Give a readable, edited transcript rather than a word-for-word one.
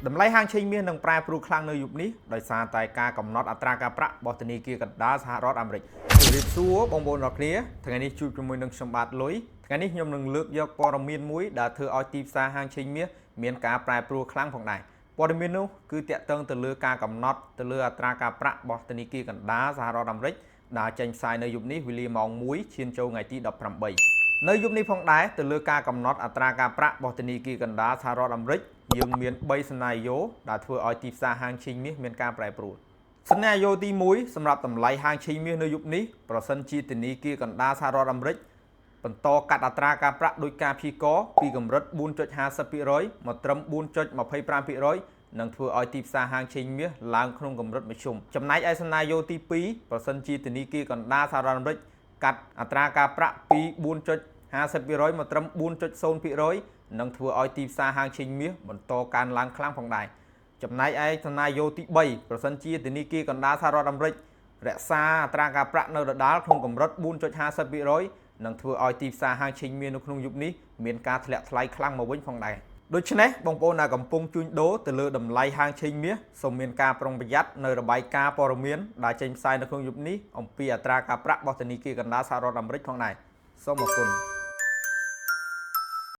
តម្លៃហាងឆេងមាសនឹងប្រែប្រួលខ្លាំងនៅយប់នេះដោយសារតែការកំណត់អត្រាការប្រាក់របស់ធនាគារកណ្ដាលសហរដ្ឋអាមេរិកជម្រាបសួរបងប្អូនអរគ្នាថ្ងៃនេះជួបជាមួយនឹងខ្ញុំបាទលុយថ្ងៃនេះខ្ញុំនឹងលើកយកព័ត៌មានមួយដែលធ្វើឲ្យទីផ្សារហាងឆេងមាសមានការប្រែប្រួលខ្លាំងផងដែរព័ត៌មាននោះគឺតាក់ទងទៅលើការកំណត់ទៅលើអត្រាការប្រាក់របស់ធនាគារកណ្ដាលសហរដ្ឋអាមេរិកដែលចេញផ្សាយនៅយប់នេះវេលាម៉ោង1ឈានចូលថ្ងៃទី18នៅយប់នេះផងដែរទៅលើការកំណត់អត្រាការប្រាក់របស់ធនាគារកណ្ដាលសហរដ្ឋអាមេរិកយើងមាន3សេណារីយ៉ូដែលធ្វើឲ្យទីផ្សារហាងឆេងមាសមានការប្រែប្រួលសេណារីយ៉ូទី1សម្រាប់តម្លៃហាងឆេងមាសនៅយប់នេះប្រសិនជាធនាគារកណ្ដាលសហរដ្ឋអាមេរិកបន្តកាត់អត្រាការប្រាក់ដោយការព្យាករពីកម្រិត4.50%មកត្រឹម4.25%នឹងធ្វើឲ្យទីផ្សារហាងឆេងមាសឡើងក្នុងកម្រិតមធ្យមចំណែកឯសេណារីយ៉ូទី2ប្រសិនជាធនាគារកណ្ដាលសហរដ្ឋអាមេរិកកាត់អត្រាការប្រាក់ពី4.50%មកត្រឹម4.0%នឹងធ្វើឲ្យទីផ្សារហាងឆេងមាសបន្តកើនឡើងខ្លាំងផងដែរចំណែកឯសេណារីយ៉ូទី3ប្រសិនជាធនាគារកណ្ដាលសហរដ្ឋអាមេរិករក្សាអត្រាការប្រាក់នៅដដែលក្នុងកម្រិត4.50%នឹងធ្វើឲ្យទីផ្សារហាងឆេងមាសនៅក្នុងយុគនេះមានការធ្លាក់ថ្លៃខ្លាំងមកវិញផងដែរដូច្នេះបងប្អូនដែលកំពុងជួញដូរទៅលើតម្លៃហាងឆេងមាសសូមមានការប្រុងប្រយ័ត្ននៅរបាយការណ៍ព័ត៌មានដែលចេញផ្សាយនៅក្នុងយុគនេះអំពីអត្រាការប្រាក់របស់ធនាគារកណ្ដាលសហរដ្ឋអាមេរិកផងដែរសូមអរគុណ។